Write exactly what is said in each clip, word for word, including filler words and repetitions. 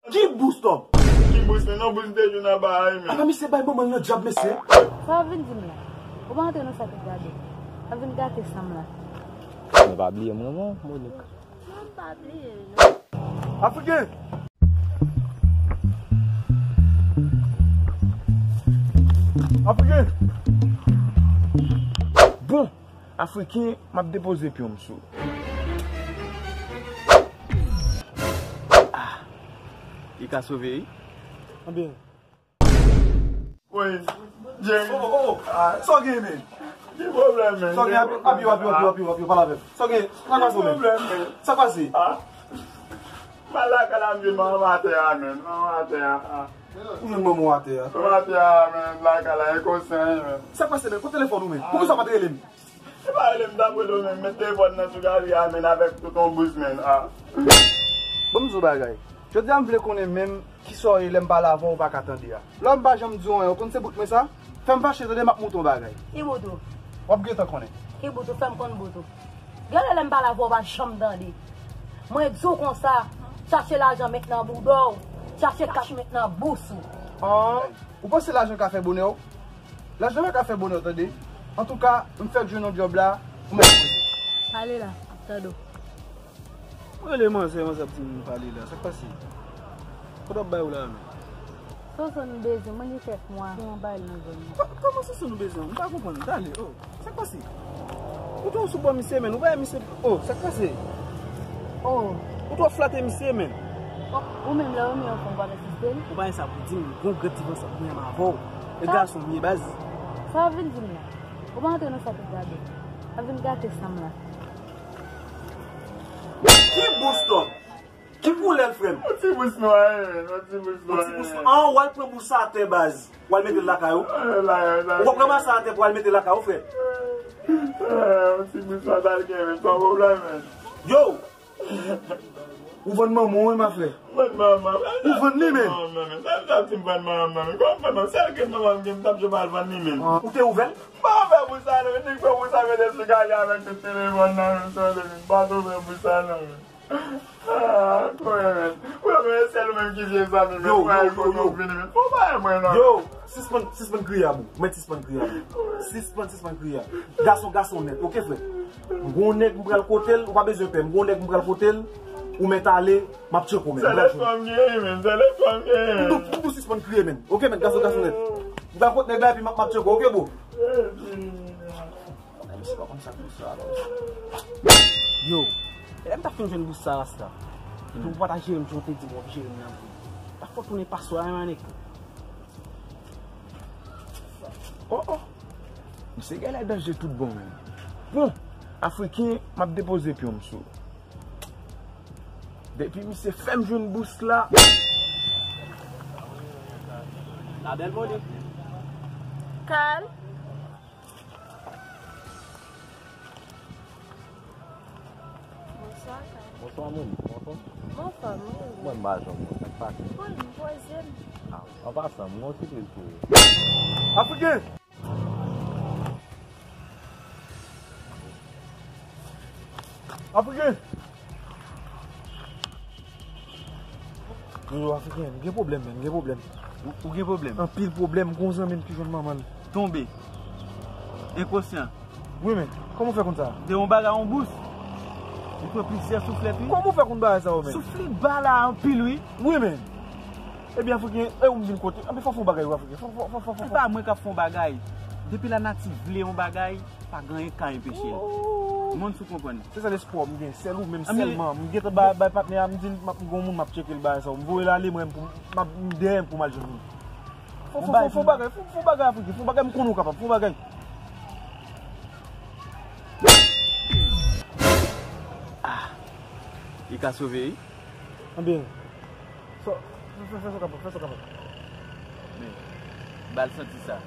Ki bous, Tòm? Ki bous, men? Non, bous de jou nan ba a, men. Apa misye bay manman l nan djab, mesye? Sa w ap vin di m la? Ou pa antre nan sa ki gade. W ap vin gate san m la. Men pa bliye mwen, non, Monik. Mwen pa bliye, non. Afriken! Afriken! Bon, Afriken, m ap depoze pyon m sou. Ah, li ka sove, wi. Anben. Woy, Jerry. Oh, oh, oh. Ah, sa w gen, men? Ki pwoblèm, men? Sa w gen, api, api, api, api, api, api, pale avè m. Sa w gen? Sa k pase w, men? Ki pwoblèm, men? Sa k pase? Ah. M al lakay la, m jwenn manman m atè a, men. Manman m atè a, ah. Ou jwenn manman w atè a? Manman m atè a, men, lakay la, enkonsyan, men. Sa k pase, men? Kote telefòn ou, men? Poukisa w pa t rele m? Se pa rele m t ap rele w, men, met telefòn nan sou gari a, men, avèk tout yon bous, men, ah. Bon, m di w bagay. Jodi a, m vle konnen menm kisa w ye lè m pale avè w, ou pa ka tande a. Lè m pa janm di w anyen, ou konn se bout mwen sa? Fè m fache, tande, m ap montre w bagay. Ki bout ou? W ap gentan konnen. Ki bout ou? Fè m konn bout ou. Gen lè lè m pale avè w, ou pa janm tande. Mwen di w konsa, chache lajan met nan bouda w, chache kach met nan bous ou. An, ou panse lajan ka fè bonè w? Lajan pa ka fè bonè w, tande. Antouka, m fèk jwenn yon djòb la, ou mèt poze. Ale la, m ap tande w. Mwen rele manzè, manzè ap di m pale la. Sa k pase? Kote w ap bay ou la, men? Sonson nou bezwen, mwen gen kèk mwa, gen yon bagay nan zòn nan. Kò-, kòman Sonson nou bezwen? M pa konprann. Tande, oh, sa k pase? Ou tou sou bò misye, men. Ou pa misye. Oh, sa k pase? Oh. Ou twò flate misye, men. Oh, ou menm lè ou renmen yon fanm, ou pa mèt sispann. Ou pa gen sa pou di m, gon grenn ti fanm sa pou renmen avè w. E gason m ye, baz. Sa w ap vin di m la? Ou pa antre nan sa ki gade. W ap vin gate san m la. Ki bous, Tòm? Ki koulè l, frè m? Yon ti bous nwa, wi, men. Yon ti bous nwa, wi, men. Yon ti bous nwa. An, w al pran bous sa atè, baz. W al mete l lakay ou. Ou konn pran sa atè pou w al mete l lakay ou, frè. Yon ti bous nwa, sa l gen, men. Sa yon pwoblèm, men. Yo! Ou vann manman w, wi, ma frè. Vann manman. Ou vann li, men. Manman, men. Sa l t ap di m vann manman, men. Kòman vann manman? Sèl ke manman m gen, m t ap jwenn al vann li, men. An, ou te ouvè l? M pa ouvè bous sa, non, men. Nèg fè bous sa, mete sou gari avèk tout telefòn nan, men. Sa, men. M pa t ouvè bous sa, non, men. Ah, kòrèk, men. Ou menm, sèl ou menm ki vye zanmi, men. Yo, frè, yo, yo, kote yo. W vini, men. Fò w pa mwen, non. Yo, sispann, sispann kriye, amou. Mèt sispann kriye, amou. Sispann, sispann kriye. Gason, gason nèt, oke, frè? M gon nèg m pral kote l, ou pa bezwen pè. M gon nèg m pral kote l, ou mèt ale, m ap tcheke w, men. M pral jwenn. Se lèfòm gen, men. Se lèfòm gen. M tou, m tou sispann kriye, men. Oke, men, gason, gason nèt. M pral kote nèg la, epi m ap, m ap tcheke w, oke, bro? Mwen menm, se pa konn sa k pou sa, alò. Yo, e lè m ta fin jwenn bous sa, rasta. Epi ou pa ta jere m, jan w te di m w ap jere m nan. Ta fò tounen paswa, hein, manik. Oh, oh. Misye genlè danje tout bon, menm. Bon, Afriken, m ap depoze pyon m sou. Depi misye fè m jwenn bous la. La belle Monique. Carl. Bonswa, Carl. Bonswa, Monique. Kòman w fè? Mwen anfòm, wi. Mwen, m pa janm wè. Sa k pase? Bon, m poze m. Ah, an pasan, m gen yon sipriz pou ou. Afriken! Afriken! Yo, yo, Afriken, m gen pwoblèm, men, m gen pwoblèm. Ou, ou gen pwoblèm? Anpil pwoblèm, m gon zanmi m ki jwenn manman l. Tonbe. Enkonsyan. Wi, men, kòman w fè konn sa? Te yon bagay, yon bous. Li pran plizyè souflèt, wi. Kòman w fè konn bagay sa yo, men? Souflèt ba la anpil, wi. Wi, men. Ebyen, Afriken, e ou m vin kote. Anben, fò w fè yon bagay, wi, Afriken. Fò, fò, fò, fò, fò. Se pa mwen k ap fè yon bagay. Depi lanati vle yon bagay, pa gen anyen k ka enpeche l. Oh. Moun sou konprann. Se sèl espwa m gen, sèl ou menm sèlman. M gentan bay, bay patnè a, m di l m ap, m gon moun m ap tcheke l bagay sa yo. M voye l ale, mwen menm pou m, m ap, m dèyè m pou m al jwenn moun. Fò, fò, fò, fò bagay, fò, fò bagay, Afriken, fò bagay, m konnen w kapab, fò bagay. Ah, li ka sove, wi. Anben, fè, fè, fè, fè sa w kapab, fè sa w kapab. Men, ba l santi sa.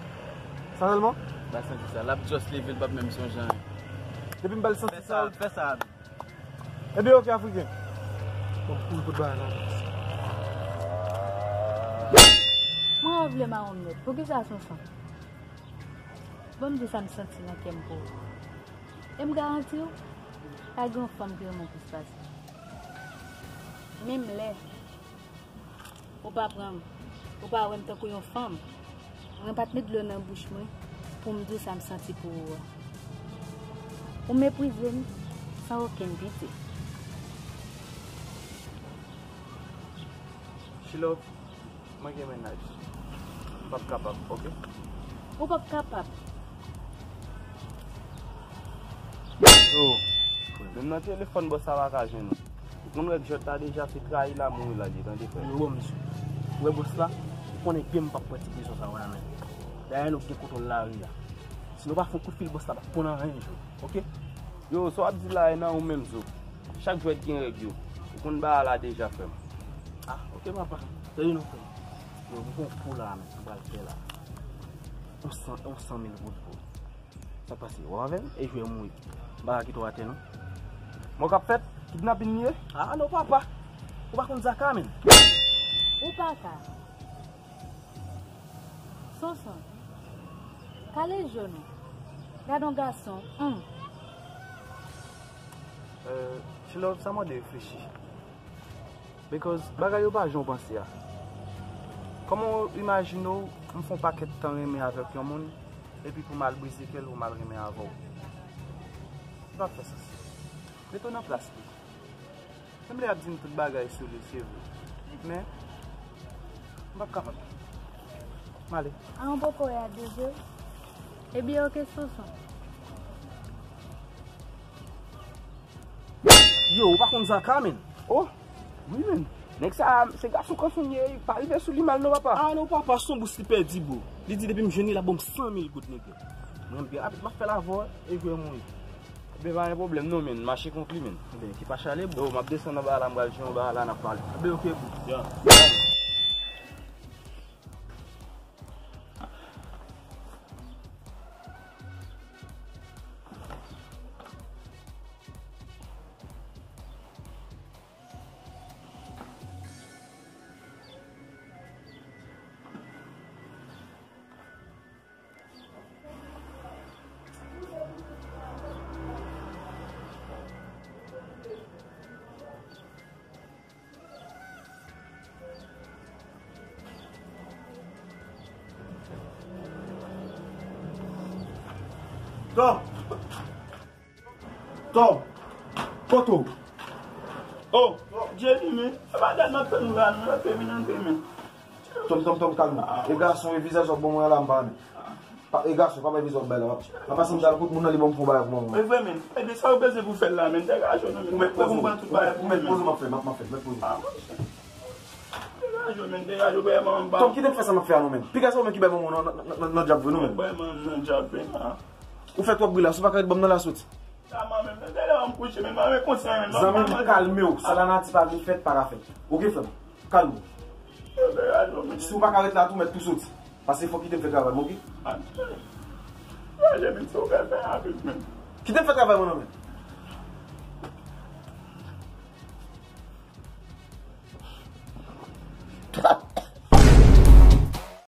Sa sèlman? Ba l santi sa. L ap just leve, l p ap menm sonje anyen. Depi m ba l santi sa. Fè sa, fè sa. Ebyen, oke, Afriken. Bon, pou l pot bagay la. Mwen, w vle mawon m nèt. Poukisa, Sonson? Ban m di sa m santi nan kè m pou ou. E m garanti w, pa gen yon fanm ki renmen w plis pase m. Menm lè Ou pa pran m. Ou pa wè m tankou yon fanm. Mwen pa t met dlo nan bouch mwen pou m di w sa m santi pou ou a. Ou meprize m san okenn pite. Chilove, mwen gen mennaj. M p ap kapab, oke? Ou p ap kapab? Yo, menm nan telefòn bòs la pa ka jwenn ou. Ou konn règ jwèt la deja, se trayi lamour la li ye, tande frè. Yo, bon, mesye. Ou wè bòs la, ou konnen byen m p ap pran ti prizon sa yo la, men. Dayè nou gen kontwòl lari a. Si nou pa fè yon kout fil, bòs la p ap konn anyen jwe, oke? Yo, sa w ap di la e nan ou menm, Zo. Chak jwèt gen règ yo. Ou konn bagay la deja, frè m. Ah, oke, papa. Tande non, frè m. Yo, m gon kou la, men, m pral fè la. On san, on san mil goud pou ou. Sa k pase? W ap avè m? E jwè mouri. M pa ka kite w atè, non. Mò k ap fèt? Kidnapin li ye? Ah, non, papa. Ou pa konn zaka, men. Ou pa ka. Sonson, kale je w non. Gad on gason, humm. Euh, Chilove, sa mande reflechi. Because bagay yo pa jan w panse a. Kòman w imajine w, m fè yon pakèt tan renmen avèk yon moun, epi pou m al brize kè l, pou m al renmen avè w? Li p ap fè sans. Mete w nan plas li. Menm lè y ap di m tout bagay sou li, se vre. Men, m p ap kapab. M ale. A, yon poko ya de je. Ebyen, oke, Sonson. Yo, ou pa konn zaka, men. Oh, wi, men. Nèg sa, se gason kanson li ye, pa rive sou li mal non, papa. Ah, non, papa, se yon bous li pèdi, bro. Li di depi m jwenn li, l ap ban m san mil goud, nèg yo. Mwen, m byen rapid, m ap fè l avè w, e jwè mouri. Ebyen, pa gen pwoblèm non, men. Mache konkli, men. Ebyen, ki pa chale, bro. Yo, m ap desann anba la, m pral jwenn w anba la, n ap pale. Ebyen, oke, bro. Ya. Tom! Tom! Kote w? Oh, Jerry, men. E pa dat m ap tann ou la, non, antre, vin antre, men. Tom, Tom, Tom, kalme w. E gason, e vizaj w ap ban mwen an la, m pa renmen. Pa, e gason, pa bay vizaj w ap bay la. Pa pase m dal kot moun nan, li ban m fon bagay pou mwen. Men vre, men. Ebyen, sa w bezwen pou fè l la, men. Degaje w, non, men. Ou mèt poze w. Ou mèt poze w, m ap, m ap fè, mèt poze w. Ah, monchè. Degaje w, men. Degaje w, bay manman m ba. Tom, kite m fè sa m ap fè a, non, men. Piga se ou menm ki bay manman w nan, nan, nan, nan djab vre, non, men. Bay manman m nan djab vre, ah. Ou fè twòp bri la, si w pa ka ret ban m nan la soti. Sa manman m, men, lè m kouche, men, manman m konsa, men, zanmi m, kalme w. Sa lanati pa vin fèt, pa ka fèt. Oke, frè m? Kalme w. Yo, degaje w, men. Si w pa ka ret la tou, mèt tou soti. Paske fò w kite m fè travay mwen, oke? Ah, degaje, men, si w fè fè avèk, men. Kite m fè travay mwen, non, men.